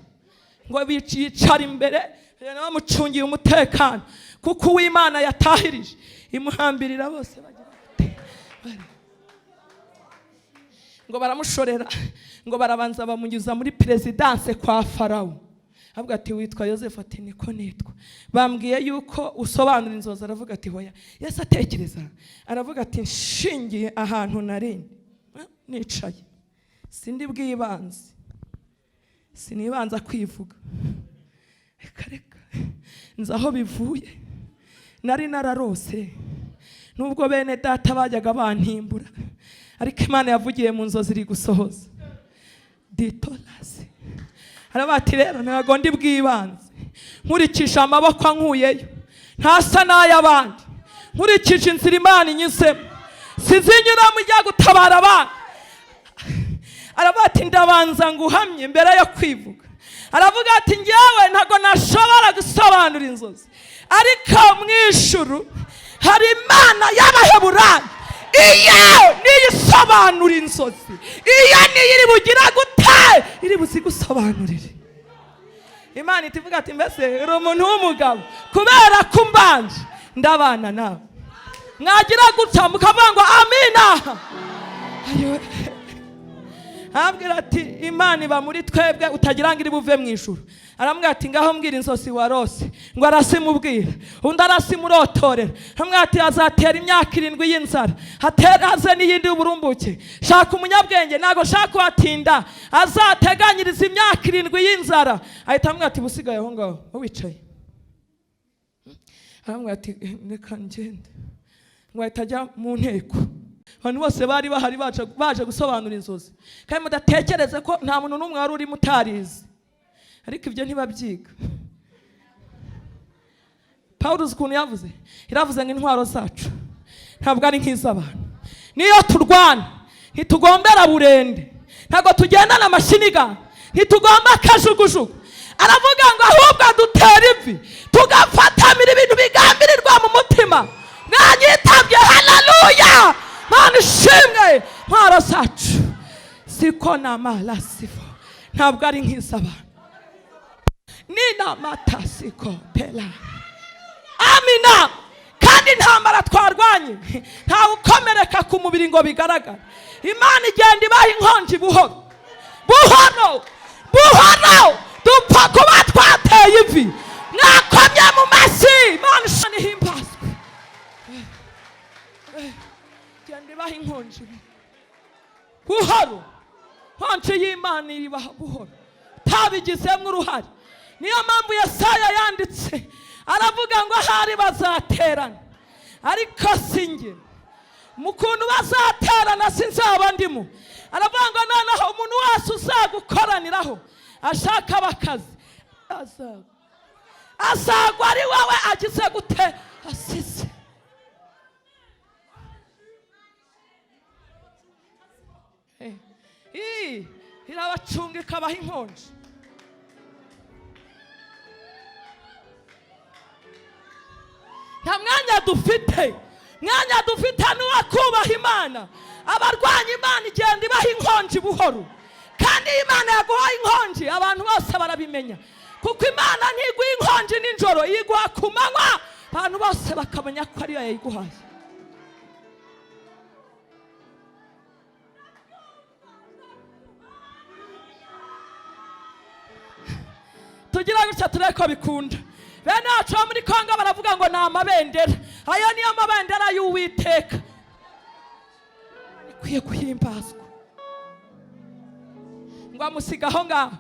ngo yicara imbere bamucungiye umutekano, kuko uw'Imana yatahirije imuhambirira bose bagira bate. Ngo baramushorera, ngo barabanza bamunyuza muri perezidanse kwa Farawo. Avuga ati witwa Yozefu? Ati niko nitwa. Bambwiye yuko usobanura inzozi. Aravuga ati hoya. Yesu atekereza aravuga ati nshingiye ahantu narindi nicaye, sindi bwibanze, sinibanza kwivuga, reka reka nzi aho bivuye. Nari nararose, nubwo bene data bajyaga bantimbura, ariko Imana yavugiye mu nzozi iri gusohoza. Ditorasi aravuga ati rero ntabwo ndi bwibanze, nkurikije amaboko ankuyeyo ntasa n'ay'abandi, nkurikije inzira Imana inyuzemo sinzinyuramo ijya gutabara abandi. Aravuga ati ndabanza nguhamye mbere yo kwivuga. Aravuga ati njyewe ntabwo nashobora gusobanura inzozi, ariko mu ijuru hari Imana y'Abaheburayo, iyo niyo isobanura inzozi, iyo niyo iri bugira gute, iri buzigusobanurire. Imana itivuga ati mbese uri umuntu w'umugabo, kubera ko umbanje ndabana nawe. Mwagira gutya mukavuga ngo amina. Arambwira ati Imana iba muri twebwe, utagira ngo iri buve mu ijuru. Arambwira ati ngaho mbwira inzozi warose. Ngo arasimubwira, undi arasimurotorera. Arambwira ati azatera imyaka 7 y'inzara, haze n'iyindi y'uburumbuke. Shaka umunyabwenge, ntabwo shaka kuhatinda, azateganyiriza imyaka 7 y'inzara. Ahita amubwira ati busigaye aho ngaho wicaye. Arambwira ati reka ngende. Ngo ahita ajya mu nteko. Abantu bose bari bahari baje gusobanura inzozi, kandi mudatekereze ko nta muntu n'umwe wari urimo utarize, ariko ibyo ntibabyiga. Pawulo uzi ukuntu yavuze, iravuze ngo intwaro zacu ntabwo ari nk'iz'abantu. Niyo turwana ntitugombera burende, ntabwo tugendana amashiniga, ntitugomba akajugujugu. Aravuga ngo ahubwo dutera ivi tugafatamira ibintu bigambirirwa mu mutima. Nanyitabye, haleluya, Mana ishimwe. Intwaro zacu siko na marasifo ntabwo ari nk'iz'abantu. Nina matasiko pela amina. Kandi intambara twarwanye ntawe ukomereka ku mubiri ngo bigaragare. Imana igenda ibaha inkonji buhoro buhoro buhoro, dupfa kuba twateye ivi. Mwakomye mu mashyi, Imana ishimwe ihimbazwe. Igenda ibaha inkonji buhoro, inkonji y'Imana ibaha buhoro, utabigizemo uruhare. Niyo mpamvu Yesaya yanditse aravuga ngo ahari bazaterana, ariko si njye. Mu kuntu bazaterana sinzaba ndimo. Aravuga ngo noneho umuntu wese uzagukoraniraho ashaka abakazi azagwa ari wowe agize gute asize. Irabacunga ikabaha inkonji. Nta mwanya dufite, mwanya dufite nuwa kubaha Imana. Abarwanya Imana igenda ibaha inkonji buhoro, kandi iyo Imana yaguhaye inkonji abantu bose barabimenya, kuko Imana ntiguha inkonji nijoro, iguha ku manywa, abantu bose bakamenya ko ariyo yayiguhaye. Tugira gutya turebe ko bikunda. Bene wacu bo muri Kongo baravuga ngo ni amabendera, ayo niyo mabendera y'Uwiteka, ikwiye guhimbazwa. Ngo amusigaho ngaho,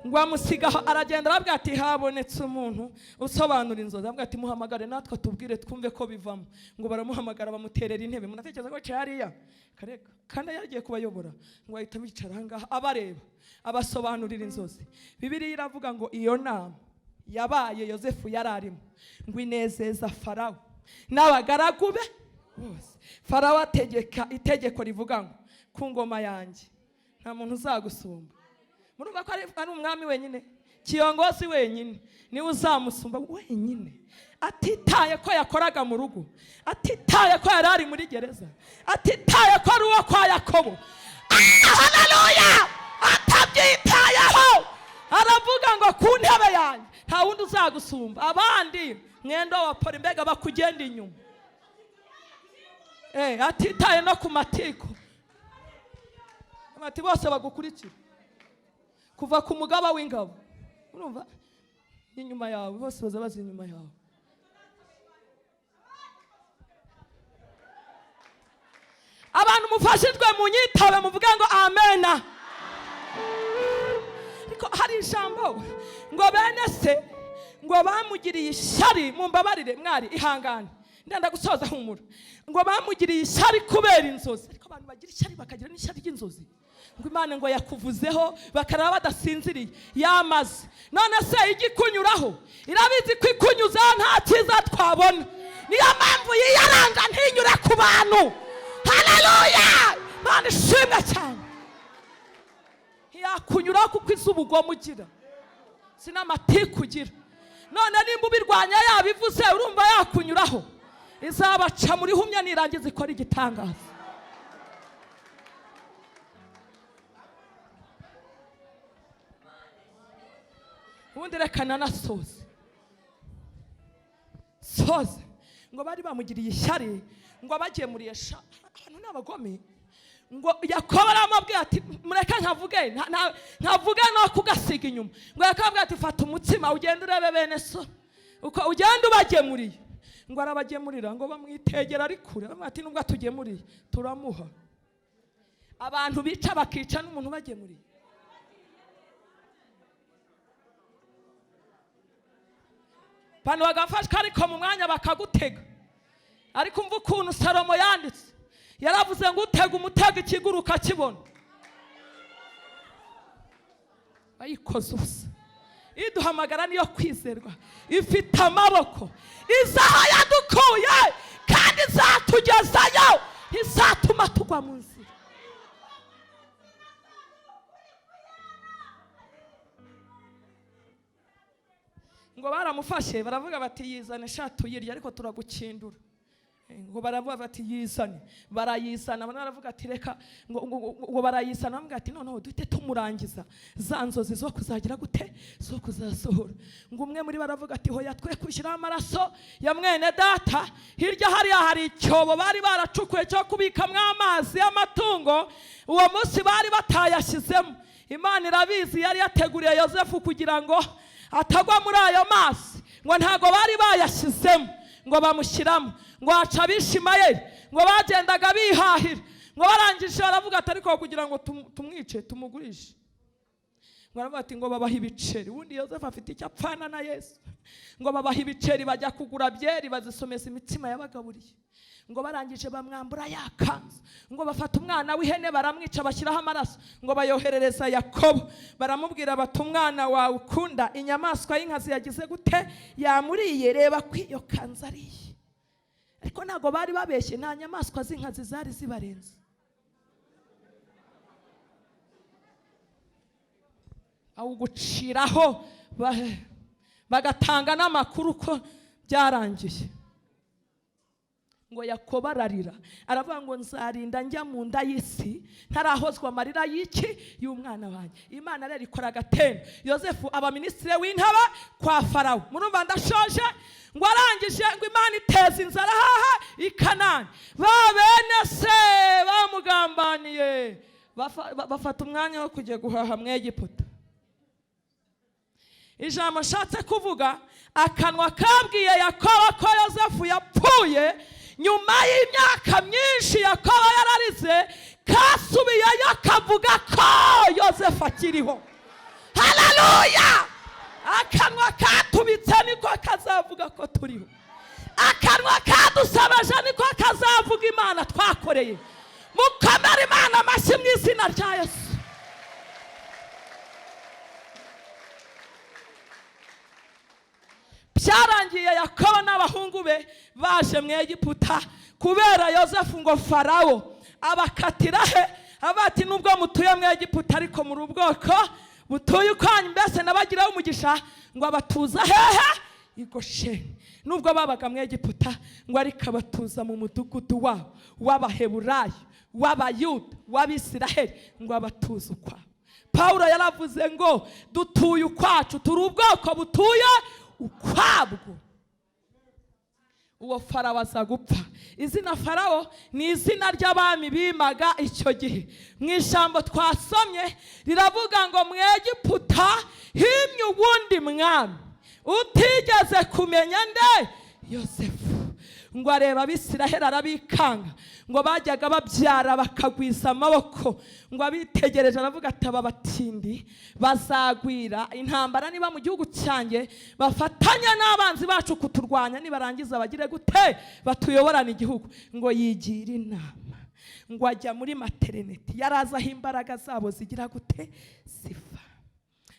ngo amusigaho, aragenda arabwira ati habonetse umuntu usobanura inzozi. Arabwira ati muhamagare natwe tubwire twumve ko bivamo. Ngo baramuhamagara bamuterera intebe. Munatekereza ko yicaye hariya kareka, kandi yagiye kubayobora. Ngo ahita bicara aha ngaha abareba, abasobanurira inzozi. Bibiliya iravuga ngo iyo nama yabaye Yosefu yari arimo, ngo inezeza Farawo n'abagaragu be bose. Farawo ategeka itegeko rivuga ngo ku ngoma yanjye nta muntu uzagusumba. Murumva ko ari umwami wenyine, kiyongozi wenyine niwe uzamusumba wenyine, atitaye ko yakoraga mu rugo, atitaye ko yari ari muri gereza, atitaye ko ari uwo kwa Yakobo. Haleluya! Atabyitayeho, aravuga ngo ku ntebe yanjye nta wundi uzagusumba, abandi mwendo wa poli mbega bakugenda inyuma. Atitaye no ku matiko, ati bose bagukurikira kuva ku mugaba w'ingabo, urumva inyuma yawe bose baza baza inyuma yawe. Abantu mufashijwe munyitabe muvuge ngo amena. Ariko hari ijambo ngo bene se ngo bamugiriye ishyari, mumbabarire mwari ihangane ndenda gusoza humura, ngo bamugiriye ishyari kubera inzozi. Ariko abantu bagira ishyari bakagira n'ishyari ry'inzozi, ngo Imana ngo yakuvuzeho bakaraba badasinziriye yamaze. None se igikunyuraho irabizi ko ikunyuzaho nta cyiza twabona, niyo mpamvu yiyaranga ntinyure ku bantu. Haleluya, Imana ishimwe cyane. Ntiyakunyuraho kuko izi ubugome ugira, sinamatiku ugira. None nimba ubirwanya yabivuze, urumva yakunyuraho, izabaca muri humya nirangiza ikora igitangaza. Ubundi reka nanasoze soze. Ngo bari bamugiriye ishyari, ngo abagemuriye sha, abantu ni abagome, Ngo Yakobo aramubwira ati mureke nkavuge, nkavuge no kugasiga inyuma. Ngo Yakobo aramubwira ati fata umutsima ugende urebe bene so uko ugenda ubagemuriye. Ngo arabagemurira, ngo bamwitegera ari kure, baramubwira ati nubwo atugemuriye turamuha. Abantu bica bakica n'umuntu ubagemuriye. Abantu bagafashwa ariko mu mwanya bakagutega. Ariko umva ukuntu Salomo yanditse, yaravuze ngo utega umutego ikiguruka kibona. Bayikoze ubusa. Iduhamagara niyo kwizerwa, ifite amaboko, izaha yadukuye kandi izatugezayo, izatuma tugwa mu nzira. Ngo baramufashe baravuga bati yizane sha tuyirye ariko turagukindura. Ngo baravuga bati yizane, barayizana. Baravuga ati reka, ngo barayizana, baravuga ati noneho duhite tumurangiza za nzozi zo kuzagira gute, zo kuzasohora. Ngo umwe muri baravuga ati hoya twe kwishyiraho amaraso ya mwene data. Hirya hariya hari icyobo bari baracukuye cyo kubikamwo amazi y'amatungo, uwo munsi bari batayashyizemo. Imana irabizi, yari yateguriye Yosefu kugira ngo atagwa muri ayo mazi. Ngo ntago bari bayashyizemo, ngo bamushyiramo. Ngo haca Abishimayeli, ngo bagendaga bihahira. Ngo barangije baravuga ati ariko kugira ngo tumwice tumugurishe. Ngo baravuga ati ngo babaha ibiceri. Ubundi Yosefu afite icyo apfana na Yesu. Ngo babaha ibiceri bajya kugura byeri bazisomeza imitsima yabagaburiye. Ngo barangije bamwambura ya kanzu. Ngo bafata umwana w'ihene baramwica bashyiraho amaraso. Ngo bayoherereza Yakobo, baramubwira bati umwana wawe ukunda inyamaswa y'inkazi yagize gute, yamuriye, reba ko iyo kanzu ariye. Ariko ntago bari babeshye, nta nyamaswa z'inkazi zari zibarenze. Awuguciraho bagatanga n'amakuru ko byarangiye. Ngo Yakobo ararira aravuga ngo nzarinda njya mu nda y'isi ntarahozwa amarira y'iki y'umwana wanjye. Imana rero ikora agatendo. Yosefu aba minisitiri w'intebe kwa Farawo. Murumva ndashoje. Ngo arangije ngo Imana iteza inzara haha i Kanani. Ba bene se bamugambaniye bafata umwanya wo kujya guhaha mu Egiputa. Ijambo nshatse kuvuga, akanwa kabwiye Yakobo ko Yosefu yapfuye nyuma y'imyaka myinshi Yakobo yararize, kasubiyeyo kavuga ko Yosefu akiriho. Haleluya! Akanwa katubitse niko kazavuga ko turiho. Akanwa kadusabaje niko kazavuga Imana twakoreye. Mukomere Imana amashyi mu izina rya Yesu. Byarangiye Yakobo n'abahungu be baje mu Egiputa kubera Yosefu. Ngo Farawo abakatira he, abati nubwo mutuye mu Egiputa ariko muri ubwoko butuye ukwanyu, mbese nabagiraho umugisha. Ngo abatuza hehe? I Gosheni. Nubwo babaga mu Egiputa, ngo ariko abatuza mu mudugudu wabo w'Abaheburayo, w'Abayuda, w'Abisiraheli, ngo abatuze ukwabo. Pawulo yaravuze ngo dutuye ukwacu, turi ubwoko butuye ukwabwo. Uwo Farawo aza gupfa. Izina Farawo ni izina ry'abami bimaga icyo gihe. Mu ijambo twasomye riravuga ngo mu Egiputa himye uwundi mwami utigeze kumenya nde? Yosefu. Ngo areba Abisiraheli arabikanga. Ngo bajyaga babyara bakagwiza amaboko. Ngo abitegereje aravuga ati aba batindi bazagwira intambara niba mu gihugu cyanjye, bafatanya n'abanzi bacu kuturwanya, nibarangiza bagire gute, batuyoborane igihugu. Ngo yigira inama, ngo ajya muri materineti, yarazi aho imbaraga zabo zigira gute, ziva.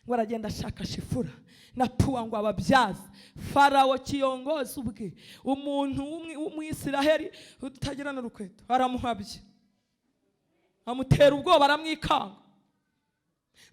Ngo aragenda ashaka Shifura na Puwa ngo ababyaze. Farawo kiyongoza ubwe, umuntu w'umwisiraheli utagira n'urukweto, aramuhabye, amutera ubwoba, aramwikanga.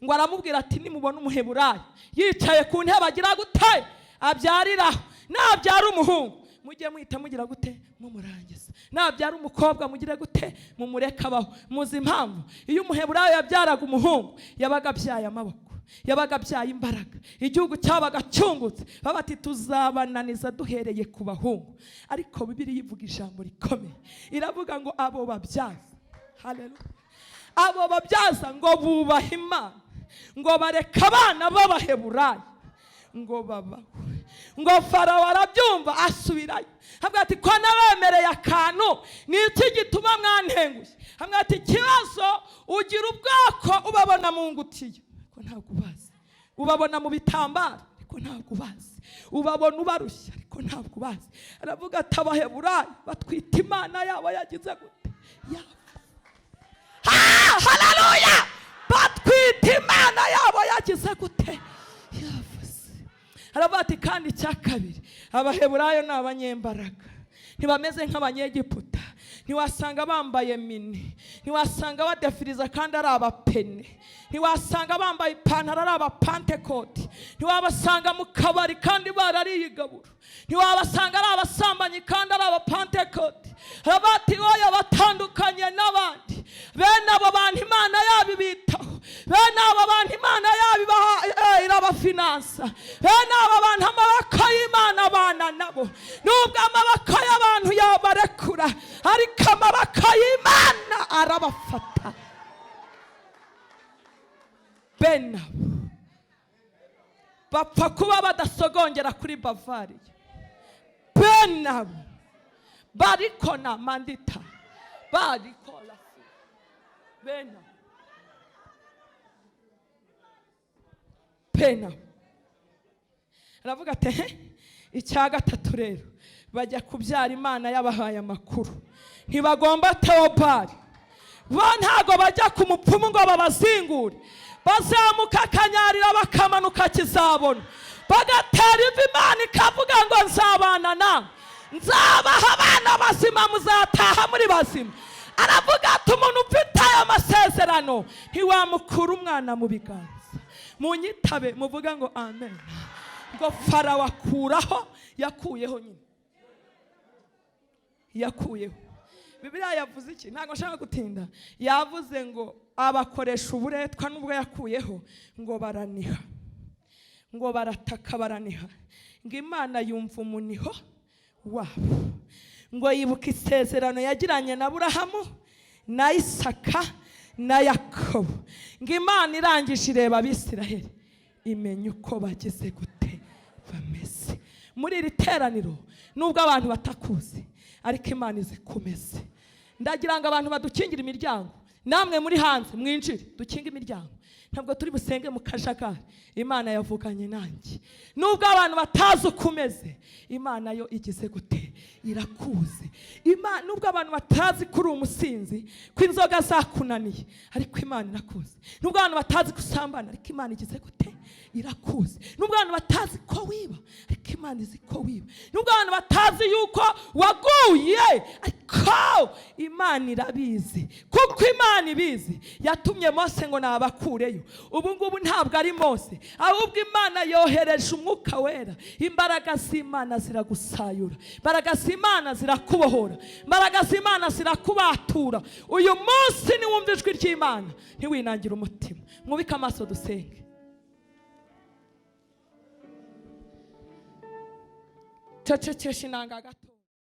Ngo aramubwira ati nimubona umuheburayo yicaye ku ntebe agira gute, abyariraho, nabyara umuhungu mujye muhita mugira gute, mumurangiza, nabyara umukobwa mugire gute, mumureke abaho. Muzi impamvu? Iyo umuheburayo yabyaraga umuhungu yabaga abyaye amaboko, yabaga abyaye imbaraga, igihugu cyabaga cyungutse. Baba bati tuzabananiza duhereye ku bahungu. Ariko Bibiliya ivuga ijambo rikomeye, iravuga ngo abo babyaza, haleluya, Abo babyaza ngo bubaha Imana, ngo bareka abana b'Abaheburayo ngo babaho. Ngo Farawo arabyumva asubirayo, avuga ati ko nabemereye akantu, ni iki gituma mwantengushye? Avuga ati ikibazo ugira ubwoko ubabona mu ngutiya, ariko ntabwo ubazi, ubabona mu bitambaro, ariko ntabwo ubazi, ubabona ubarushya, ariko ntabwo ubazi. Aravuga ati Abaheburayo batwita Imana yabo yagize gute? Yabo. Haleluya! Batwita Imana yabo yagize gute? Yavuze. Aravuga ati kandi icya kabiri, Abaheburayo ni abanyembaraga, ntibameze nk'Abanyegiputa. Ntiwasanga bambaye mini, ntiwasanga badefiriza kandi ari abapene, ntiwasanga bambaye ipantaro ari abapantekoti, ntiwabasanga mu kabari kandi barariye igaburo, ntiwabasanga ari abasambanyi kandi ari abapantekoti. Aravuga ati oya, batandukanye n'abandi. Bene abo bantu Imana yabo ibitaho, bene abo bantu Imana yabo irabafinansa, bene abo bantu amaboko y'Imana abana nabo. Nubwo amaboko y'abantu yabarekura, ariko amaboko y'Imana arabafata. Bene abo bapfa kuba badasogongera kuri Bavariya. Bene abo barikona mandita barikola bene abo bene abo. Aravuga ati he, icya gatatu rero bajya kubyara Imana yabahaye amakuru, ntibagomba Teobari bo, ntago bajya ku mupfumu ngo babazingure, bazamuka akanyarira bakamanuka kizabona, bagatera ivi Imana ikavuga ngo nzabana nawe, nzabaha abana bazima, muzataha muri bazima. Aravuga ati umuntu ufite aya masezerano ntiwamukura umwana mu biganza. Munyitabe muvuga ngo amen. Ngo Farawo akuraho, yakuyeho nyine, yakuyeho. Bibiliya yavuze iki? Ntabwo nshaka gutinda. Yavuze ngo abakoresha uburetwa nubwo yakuyeho, ngo baraniha, ngo barataka baraniha, ngo Imana yumva umuniho wabo, ngo yibuka isezerano yagiranye na Aburahamu na Isaka na Yakobo. Ngo Imana irangije ireba Abisiraheli, imenya uko bagize gute bameze. Muri iri teraniro nubwo abantu batakuzi, ariko Imana izi kumeze. Ndagira ngo abantu badukingira imiryango, namwe muri hanze mwinjire dukinge imiryango. Ntabwo turi busenge mu kajagari. Imana yavuganye nanjye. Nubwo abantu batazi uko umeze, Imana yo igize gute? Irakuzi. Imana, nubwo abantu batazi ko uri umusinzi, ko inzoga zakunaniye, ariko Imana irakuzi. Nubwo abantu batazi ko usambana, ariko Imana igize gute? Irakuzi. Nubwo abantu batazi ko wiba, ariko Imana izi ko wiba. Nubwo abantu batazi yuko waguye, ariko Imana irabizi. Kuko Imana ibizi, yatumye Mose ngo nabakureyo. Ubu ngubu ntabwo ari Mose, ahubwo Imana yohereje Umwuka Wera. Imbaraga z'Imana ziragusayura, imbaraga z'Imana zirakubohora, imbaraga z'Imana zirakubatura. Uyu munsi niwumva ijwi ry'Imana ntiwinangire umutima. Mwubike amaso dusenge. Cecekesha inanga gato.